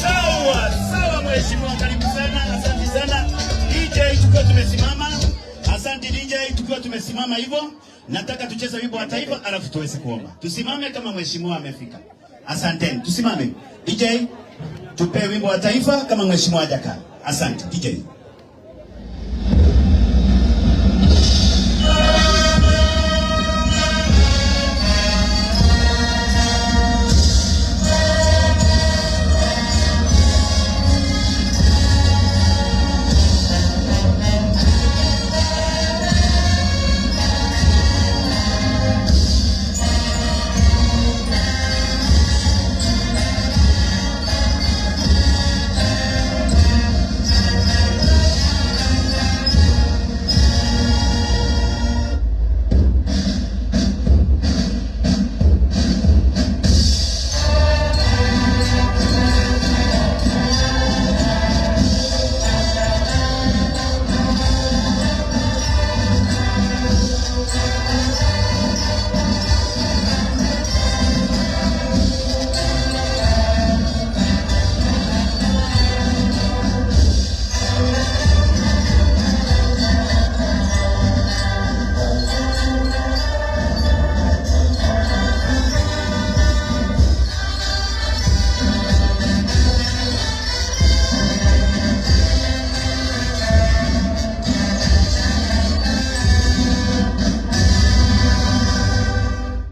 Sawa sawa, mheshimiwa, karibu sana, asante sana DJ, tukiwa tumesimama. Asante DJ, tukiwa tumesimama hivyo, nataka tucheze wimbo wa taifa alafu tuweze kuomba. Tusimame kama mheshimiwa amefika. Asanteni, tusimame. DJ, tupe wimbo wa taifa kama mheshimiwa hajakaa. Asante DJ.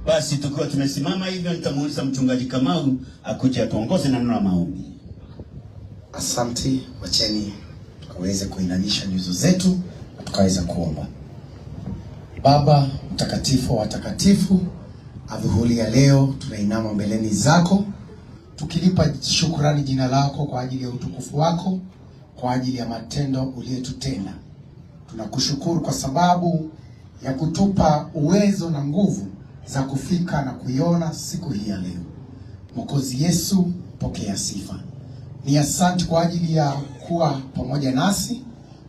Basi tukiwa tumesimama hivyo, nitamuuliza mchungaji Kamau akuje atuongoze na neno la maombi. Asante, wacheni tukaweze kuinamisha nyuso zetu na tukaweza kuomba. Baba mtakatifu wa watakatifu, adhuhuri ya leo tunainama mbeleni zako tukilipa shukrani jina lako kwa ajili ya utukufu wako, kwa ajili ya matendo uliyotutenda. Tunakushukuru kwa sababu ya kutupa uwezo na nguvu za kufika na kuiona siku hii ya leo. Mwokozi Yesu, pokea sifa. Ni asante kwa ajili ya kuwa pamoja nasi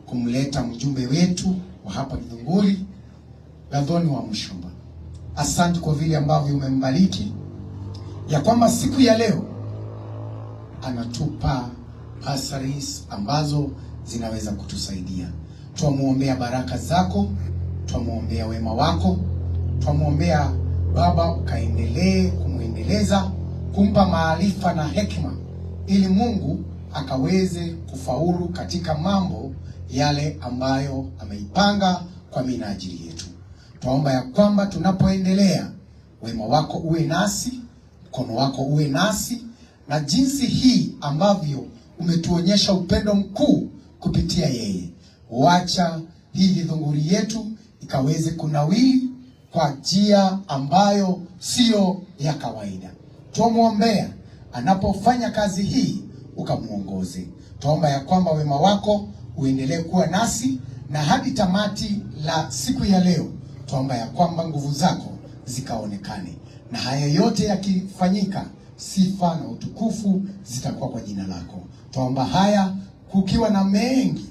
kumleta mjumbe wetu wa hapa Githunguri, Gathoni wa Mshumba. Asante kwa vile ambavyo umembariki ya kwamba siku ya leo anatupa bursaries ambazo zinaweza kutusaidia. Twamwombea baraka zako, twamwombea wema wako, twamwombea Baba ukaendelee kumwendeleza, kumpa maarifa na hekima, ili Mungu akaweze kufaulu katika mambo yale ambayo ameipanga kwa minajili yetu. Twaomba ya kwamba tunapoendelea, wema wako uwe nasi, mkono wako uwe nasi, na jinsi hii ambavyo umetuonyesha upendo mkuu kupitia yeye, wacha hii Githunguri yetu ikaweze kunawiri kwa njia ambayo siyo ya kawaida. Twamwombea anapofanya kazi hii, ukamwongoze. Twaomba ya kwamba wema wako uendelee kuwa nasi na hadi tamati la siku ya leo. Twaomba ya kwamba nguvu zako zikaonekane, na haya yote yakifanyika, sifa na utukufu zitakuwa kwa jina lako. Twaomba haya kukiwa na mengi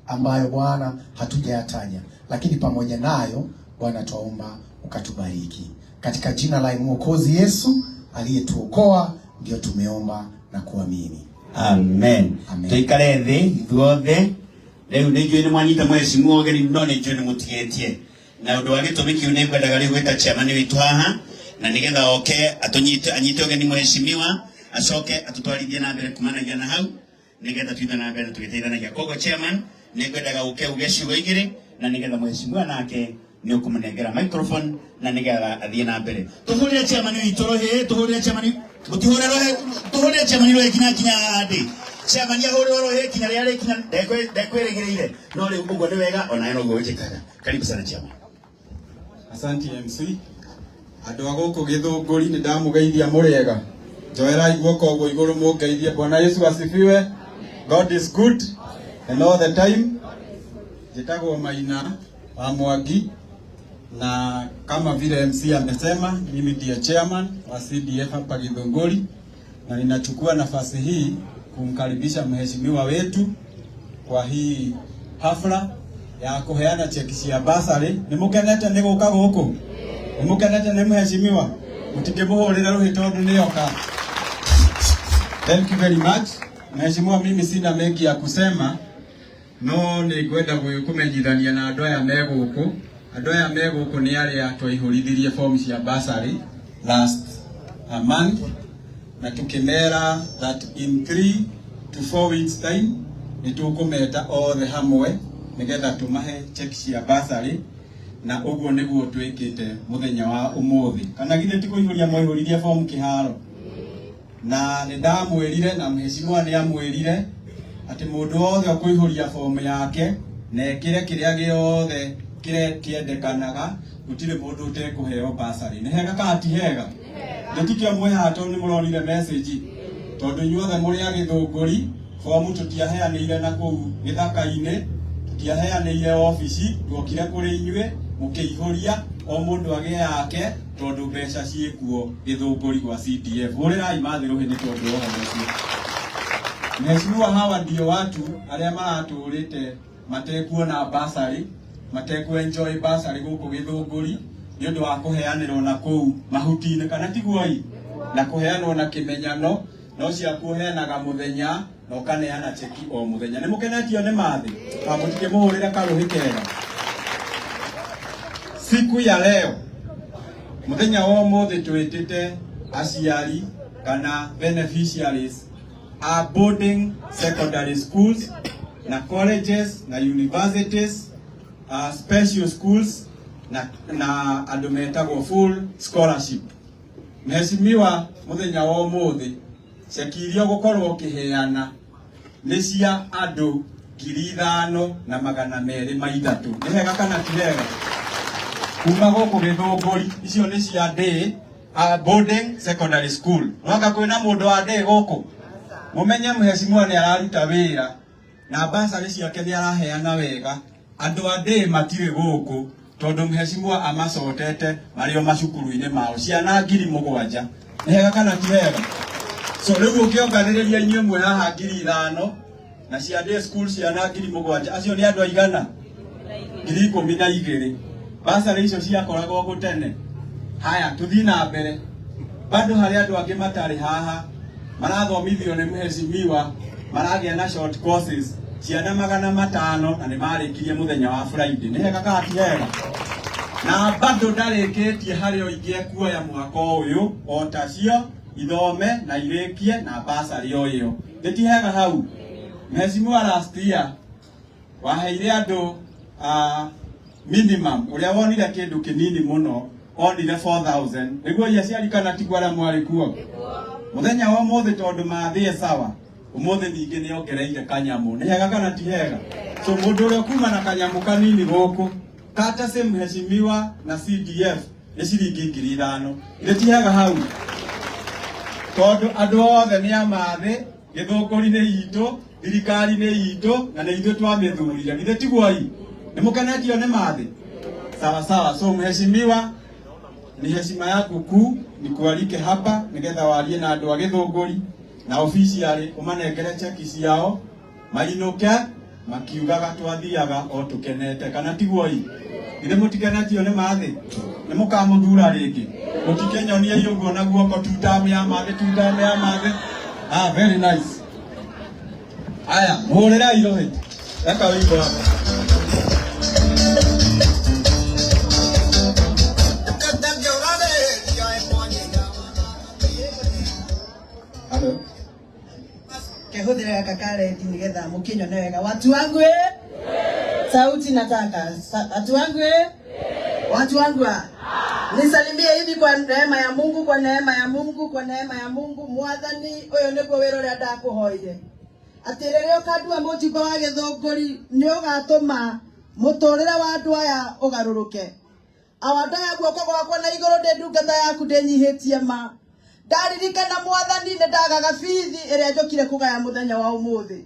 ambayo Bwana hatujayataja, lakini pamoja nayo Bwana twaomba ukatubariki katika jina la Mwokozi Yesu aliyetuokoa, ndio tumeomba na kuamini. Amen. Amen. Tuikare thi ithuothe riu nä njå nä mwanyita mheshimiwa ũgeni no nä njå nä må tigätie na å ndå wa gä tå mi kä u nä ngwendaga rä u gwä ta chairman witå haha na nä getha oke atũnyite anyite ũgeni mheshimiwa acoke atũtwarithie na mbere kumanagia na hau nä getha tuithe na mbere tũgĩteithanagia. Koguo chairman nä ngwendaga ũke uge ciugo igĩrĩ na nä getha mheshimiwa nake nä ũkũmũnengera microphone na nä getha athiĩ na mbere. Tũhũrĩre chairman witũ rũhĩ, tũhũrĩre chairman, mũtihũre rũhĩ, tũhũrĩre chairman rũhĩ kinya kinya ndĩ chairman ahũrĩrwo rũhĩ kinya rĩrĩa rĩkinya ndekwĩrĩgĩrĩire no rĩu ũguo nĩ wega onawe noguo wĩkĩkaga. Karibu sana chairman. Asante MC. Andũ a gũkũ Gĩthũngũri nĩ ndamũgeithia mũrĩega. Njoerai guoko ũguo igũrũ mũngeithie. Bwana Yesu asifiwe. God is good and all the time. Njĩtagwo Maina wa Mwangi na kama vile MC amesema, mimi ndiye chairman wa CDF hapa Githunguri na ninachukua nafasi hii kumkaribisha mheshimiwa wetu kwa hii hafla ya kuheana cheki cia bursary. Nĩ mũkenete nĩ gũka gũkũ? Nĩ mũkenete nĩ mheshimiwa? Mũtingĩmũhũrĩra rũhĩ tondũ nĩ oka. Thank you very much. Mheshimiwa, mimi sina mengi ya kusema no nĩ ngwenda kũmenyithania na andũ aya me gũkũ. Andũ aya me gũkũ nĩ arĩa twaihũrithirie form cia bursary last month na tukimera that in 3 to 4 weeks time nĩ tũkũmeta othe hamwe nĩgetha tũmahe check cia bursary na ũguo nĩguo twĩkĩte mũthenya wa ũmũthĩ. Kana githĩ ti kũihũria mwaihũririe form kĩharo? Na nĩ ndamwĩrire na mheshimiwa nĩ amwĩrire atĩ mũndũ wothe ũkũihũria fomu yake na ekĩre kĩrĩa gĩothe kĩrĩa kĩendekanaga gũtirĩ mũndũ ũtekũheo bursary. Nĩ hega kana ti hega? Nĩtikĩo mwĩ haha tondũ nĩ mũronire message tondũ inyuothe mũrĩ a Gĩthũngũri fomu tũtiaheanĩire na kũu gĩthaka-inĩ, tũtiaheanĩire obici, tuokire kũrĩ inyuĩ mũkĩihũria o mũndũ agĩe yake tondũ mbeca ciĩkuo Gĩthũngũri gwa CDF. Hũrĩrai mathĩ rũhĩ nĩ tondũ wa ũhoro ũcio. Mheshimiwa, hawa ndio watu arĩa maratũrĩte matekuona bursary, mateku enjoy bursary gũkũ Gĩthũngũri nĩ ũndũ wa kũheanĩrwo na kũu mahuti-inĩ kana tiguo i na kũheanwo na kĩmenyano no ciaku ũheanaga mũthenya na ũkaneana cheki o mũthenya. Nĩ mũkenetio nĩ mathĩ? Mũtikĩmũhũrĩre karũhĩ kega. Siku ya leo mũthenya wa ũmũthĩ twĩtĩte aciari kana beneficiaries a boarding secondary schools na colleges na universities, special schools na andũ metagwo full scholarship. Mheshimiwa, mũthenya wa ũmũthĩ ceki iria ũgũkorwo ũkĩheana nĩ cia andũ 5203. Nĩ hega kana ti hega? Kuma gũkũ Gĩthũngũri icio nĩ cia day boarding secondary school. Nwanga kwĩna mũndũ wa day gũkũ? Mũmenye mheshimiwa nĩ araruta wĩra na bursary ciake nĩ araheana wega. Andũ a day matirĩ gũkũ tondũ mheshimiwa amacotete marĩ o macukuru-inĩ mao ciana 7,000. Nĩ hega kana ti hega? So rĩu ũngĩonganĩrĩria inyuĩ mwĩ haha 5,000 na cia day school ciana 7,000, acio nĩ andũ aigana? 12,000. Bursary icio ciakoragwo gũ tene. Haya, tũthiĩ na mbere. Bado harĩ andũ angĩ matarĩ haha marathomithio nĩ mheshimiwa, maragĩa na short courses ciana 500 na nĩ marĩkirie mũthenya wa Friday. Nĩ hega kana ti hega? Na bado ndarĩkĩtie harĩ o ingĩ ekuoya mwaka ũyũ o tacio ithome na irĩkie na bursary o ĩyo. Nĩ ti hega hau? Mheshimiwa, last year waheire andũ minimum ũrĩa wonire kĩndũ kĩnini mũno onire 4000 nĩguo ia aciari kana tiguo arĩa mwarĩ kuo mũthenya wa ũmũthĩ tondũ mathĩe sawa ũmũthĩ ningĩ nĩ ongereire kanyamũ. Nĩ hega kana ti hega? So mũndũ ũrĩa kuma na kanyamũ kanini gũkũ kata same mheshimiwa na CDF nĩ ciringi 5,000. Nĩ ti hega hau? Tondũ andũ othe nĩ amathĩ, Gĩthũngũri nĩ itũ, thirikari nĩ itũ na nĩ ithuĩ twamĩthurire. Githĩ tiguo i? Nĩ mũkenetio nĩ mathĩ? Sawa sawa. So mheshimiwa, ni heshima yaku kuu nikualike hapa nigetha warie na andũ a Gĩthũngũri na officially ũmanengere cheki ciao mainũke. Makiugaga twathiaga o tukenete kana tiguo i ithe mutikenetio ni mathi ni mukamuthura ringi mutikenyonia uguo na guoko tutame ya mathi tutame ya mathi. Ah, very nice. Aya, muhurira irohi eka wimbo hapa. Hello. Kehuthire gaka karendi nigetha mukinyone wega. Watu wangu eh? Sauti nataka. Watu wangu eh? Watu wangu ah. Nisalimie hivi kwa neema ya Mungu, kwa neema ya Mungu, kwa neema ya Mungu. Mwathani uyu niguo wira uria ndakuhoire. Ati riria ukandua mujimbo wa Githunguri ni ugatuma muturire wa andu aya ugaruruke. Awa ndoya guoko gwakwa na iguru ndi ndungata yaku ndinyihitie ma. Ndaririkana mwathani nĩ ndagaga bithi ĩrĩa njũkire kũgaya mũthenya wa ũmũthĩ,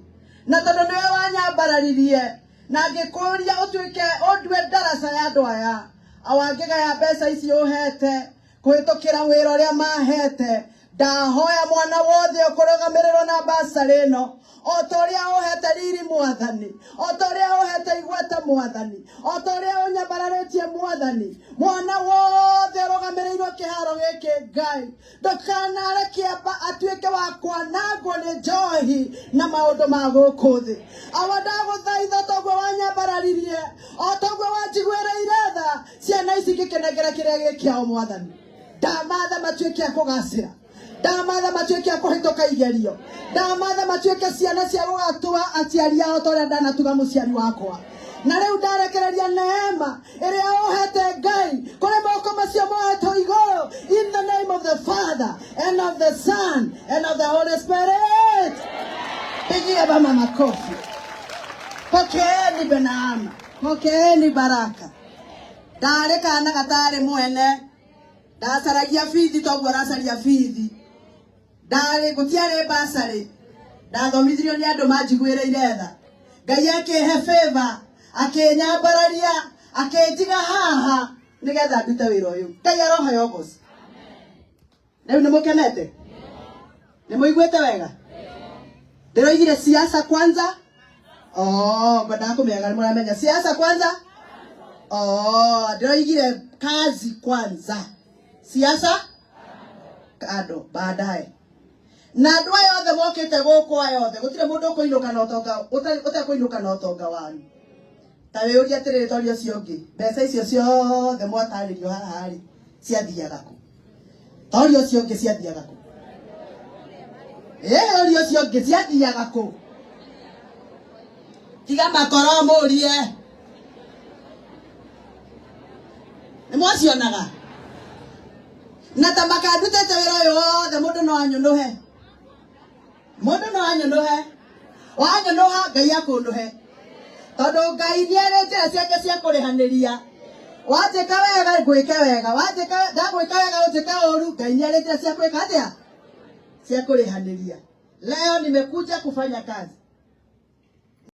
na tondũ nĩwe wanyambararirie na ngĩkũria ũtuĩke ũndue ndaraca ya andũ aya, awa ngĩgaya mbeca ici ũhete kũhĩtũkĩra wĩra ũrĩa mahete. Ndahoya mwana wothe ũkũrũgamĩrĩrwo na basarĩ ĩno, o ta ũrĩa ũhete riri mwathani, o ta ũrĩa ũhete igweta mwathani, o ta ũrĩa ũnyambararĩtie mwathani, mwana wothe ũrũgamĩrĩirwo kĩharo gĩkĩ Ngai ndũkanareke atuĩke wa kwanangwo nĩ njohi na maũndũ ma gũkũ thĩ. Awa ndagũthaitha toguo wanyambararirie, o toguo wanjiguĩrĩire tha, ciana ici ngĩkĩnengera kĩrĩa gĩ kĩao mwathani. Ndamatha matuĩke a kũgacĩra, ndamatha matuĩke a kũhĩtũka igerio, ndamatha matuĩke ciana cia gũgatua aciari ao ta ũrĩa ndanatuga mũciari wakwa. Na rĩu ndarekereria neema ĩrĩa ũhete Ngai kũrĩ moko macio moetwo igũrũ, in the name of the Father and of the Son and of the Holy Spirit. Pigia mama makofi. Pokeeni neema, pokeeni baraka. Ndarĩ kana gatarĩ mwene, ndacaragia bithi toguo ũracaria bithi, ndarĩ gũtiarĩ basarĩ, ndathomithirio nĩ andũ manjiguĩrĩire tha. Ngai akĩhe favor, akĩnyambararia, akĩnjiga haha nĩgetha ndute wĩra ũyũ. Ngai aroheo ũgoci. Rĩu nĩ mũkenete? Nĩ mũiguĩte wega? Ndĩroigire siasa kwanza. Oh, ngwendaga kũmenyaga nĩ mũramenya siasa kwanza. Oh, ndĩroigire kazi kwanza, siasa kando baadaye. Na andũ aya othe mokĩte gũkũ, aya othe gũtirĩ mũndũ ũkũinũka na ũtonga ũtekũinũka na ũtonga wanyu. Ta wĩyũrie atĩrĩrĩ, tori ũcio ũngĩ, mbeca icio ciothe mwatarĩrio haha rĩ, ciathiaga kũ? Tori ũcio ũngĩ, ciathiaga kũ? Ĩ, ori ũcio ũngĩ, ciathiaga kũ? Tiga makoro mũrie nĩ mwacionaga na ta makandutĩte wĩra ũyũ wothe. Mũndũ no anyũnũhe, mũndũ no anyũnũhe. Wanyũnũha, Ngai akũnũhe, tondũ Ngai nĩ arĩ njĩra ciake cia kũrĩhanĩria. Wanjĩka wega, ngwĩke wega. Wanjĩka, ndagwĩka wega, ũnjĩke ũru, Ngai nĩ arĩ njĩra cia gwĩka atĩa, cia kũrĩhanĩria. Leo nimekuja kufanya kazi.